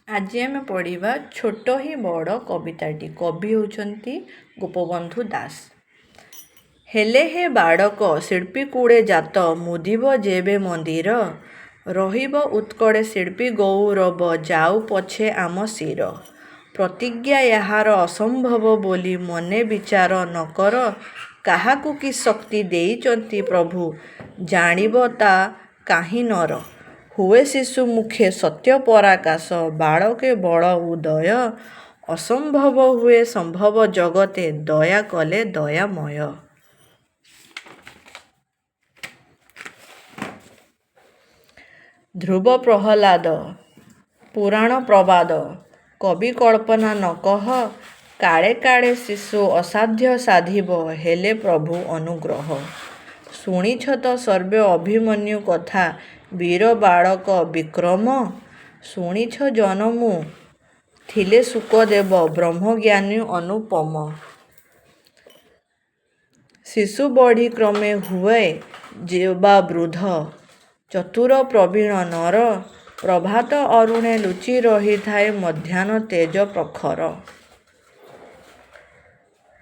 ଆଜି ଆମେ ପଢ଼ିବା ଛୋଟ ହିଁ ବଡ଼ କବିତାଟି। କବି ହେଉଛନ୍ତି ଗୋପବନ୍ଧୁ ଦାସ। ହେଲେ ହେ ବାଳକ ଶିଳ୍ପୀ କୁଳେ ଜାତ, ମୁଦିବ ଯେବେ ମନ୍ଦିର, ରହିବ ଉତ୍କଳେ ଶିଳ୍ପୀ ଗୌରବ, ଯାଉ ପଛେ ଆମ ଶିର। ପ୍ରତିଜ୍ଞା ୟାହାର ଅସମ୍ଭବ ବୋଲି ମନେ ବିଚାର ନ କର। କାହାକୁ କି ଶକ୍ତି ଦେଇଚନ୍ତି ପ୍ରଭୁ, ଜାଣିବ ତା କାହିଁ ନର। ହୁଏ ଶିଶୁ ମୁଖେ ସତ୍ୟ ପରକାଶ, ବାଳକେ ବଳ ଉଦୟ। ଅସମ୍ଭବ ହୁଏ ସମ୍ଭବ ଜଗତେ, ଦୟା କଲେ ଦୟାମୟ। ଧ୍ରୁବ ପ୍ରହ୍ଲାଦ ପୁରାଣ ପ୍ରବାଦ, କବି କଳ୍ପନା ନ କହ। କାଳେ କାଳେ ଶିଶୁ ଅସାଧ୍ୟ ସାଧିବ, ହେଲେ ପ୍ରଭୁ ଅନୁଗ୍ରହ। ଶୁଣିଛ ତ ସର୍ବେ ଅଭିମନ୍ୟୁ କଥା, ବୀର ବାଳକ ବିକ୍ରମ। ଶୁଣିଛ ଜନମୁ ଥିଲେ ଶୁକଦେବ, ବ୍ରହ୍ମଜ୍ଞାନୀ ଅନୁପମ। ଶିଶୁ ବଢ଼ି କ୍ରମେ ହୁଏ ଯେବା ବୃଦ୍ଧ, ଚତୁର ପ୍ରବୀଣ ନର। ପ୍ରଭାତ ଅରୁଣେ ଲୁଚି ରହିଥାଏ, ମଧ୍ୟାହ୍ନ ତେଜ ପ୍ରଖର।